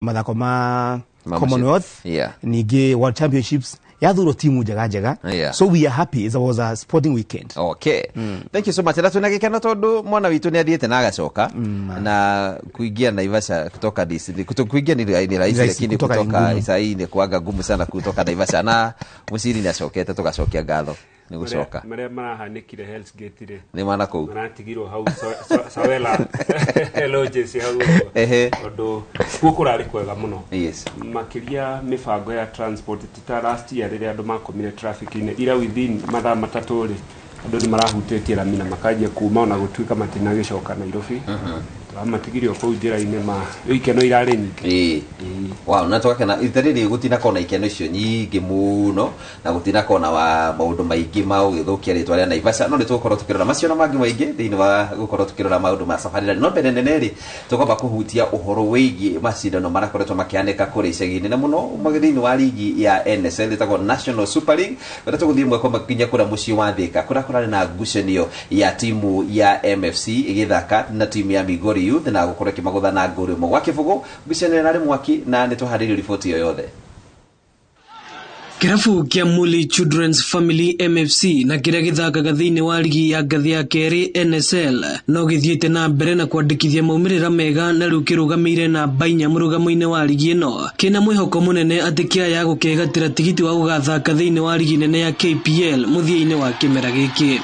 Mathako ma Ma Commonwealth, ningĩ World Championships yathurwo timu njega njega. So we are happy, it was a sporting weekend. Okay, thank you so much. Na twina gikeno tondu mwana witũ nĩ athiĩte na agacoka na kuingia Naivasha kutoka DC kuingia ni rahisi, rahisi, lakini kutoka ni kutoka ngumu. Isai ni kuanga ngumu sana kutoka Naivasha, na Mũciri nĩ acokete, tũgacokia ngatho nĩ gũcoka. Marĩa marahanĩkire Hell's Gate rĩ, nĩ mana kũu maratigirwo hau Sawela Lodges hau ũguo. Tondũ kuo kũrarĩ kwega mũno, makĩria mĩbango ya transport, ti ta last year rĩrĩa andũ makomire traffic-inĩ. Ira within mathaa 3 rĩ, andũ nĩ marahutĩtie rami na makanjia kuma, ona gũtuĩka matinagĩcoka Nairobi. Tũramatigirio kũu njĩra-inĩ, ma rĩu ikeno irarĩ nyingĩ. Wow, na twakena ita rĩrĩ gũtinakorwo na ikeno icio nyingĩ mũno na gũtinakorwo na wa maũndũ maingĩ ma gũgĩthũkia rĩtwa rĩa Naivasha, no nĩ tũgũkorwo tũkĩrora macio na mangĩ maingĩ thĩinĩ wa gũkorwo tũkĩrora maũndũ ma safari. No mbere nene rĩ, tũkwamba kũhutia ũhoro wĩgiĩ macindano marakoretwo makĩhanĩka kũrĩa icagi-inĩ na mũno thĩinĩ wa ligi ya NSL, ĩtagwo National Super League, kũrĩa tũgũthiĩ ĩmwe kwa ĩmwe nginya kũrĩa mũciĩ wa Thika, kũrĩa kũrarĩ na ngucanio ya timu ya MFC ĩgĩthaka na timu ya Migori Youth na gũkorwo ĩkĩmagũtha na ngũrũ 1-0. Ngucanio ĩrarĩ mwaki na nĩ twaharĩirie riboti ĩyo yothe. Kĩrabu kĩa Muli Children's Family MFC na kĩrĩa gĩthakaga thĩinĩ wa ligi ya ngathĩ ya kerĩ NSL no gĩthiĩte na mbere na kwandĩkithia maumĩrĩra mega, na rĩu kĩrũgamĩire namba 4 mũrũgamo-inĩ wa ligi ĩno, kĩna mwĩhoko mũnene atĩ kĩaya gũkegatĩra tigiti wa gũgathaka thĩinĩ wa ligi nene ya KPL mũthia-inĩ wa kĩmera gĩkĩ.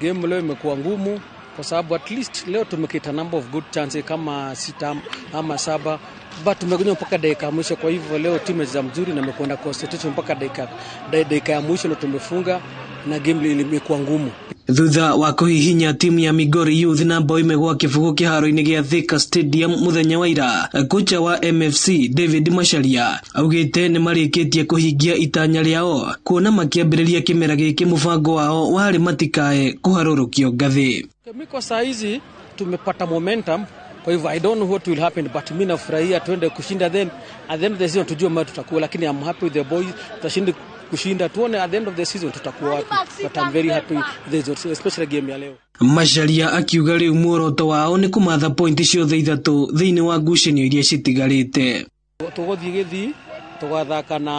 Game leo imekuwa ngumu kwa sababu at least leo tumekita number of good chances kama 6 ama 7, but tumekuja mpaka dakika ya mwisho. Kwa hivyo leo timu imecheza mzuri na imekwenda concentration mpaka dakika ya mwisho ndio tumefunga, na game imekuwa ngumu. Thutha wa kũhihinya timu ya Migori Youth na bao 1-0 kĩharo-inĩ gĩa Thika Stadium mũthenya wa ira, kocha wa MFC David Macharia augĩte nĩ marĩkĩtie kũhingia itanya rĩao, kuona makĩambĩrĩria kĩmera gĩkĩ mũbango wao warĩ matikae kũharũrũkio ngathĩ. Mi kwa saa hizi tumepata momentum, kwa hivyo I don't know what will happen, but mi nafurahia tuende kushinda, then at the end of the season tujue mahali tutakuwa, lakini I'm happy with the boys, tutashindi kushinda, tuone at the end of the season tutakuwa wapi, but I'm very happy with the results, especially game ya leo. Macharia akiuga rĩu muoroto wao nĩ kũmatha pointi ciothe 3 thĩinĩ wa ngucanio iria citigarĩte. Tũgũthiĩ Gĩthii tũgathaka na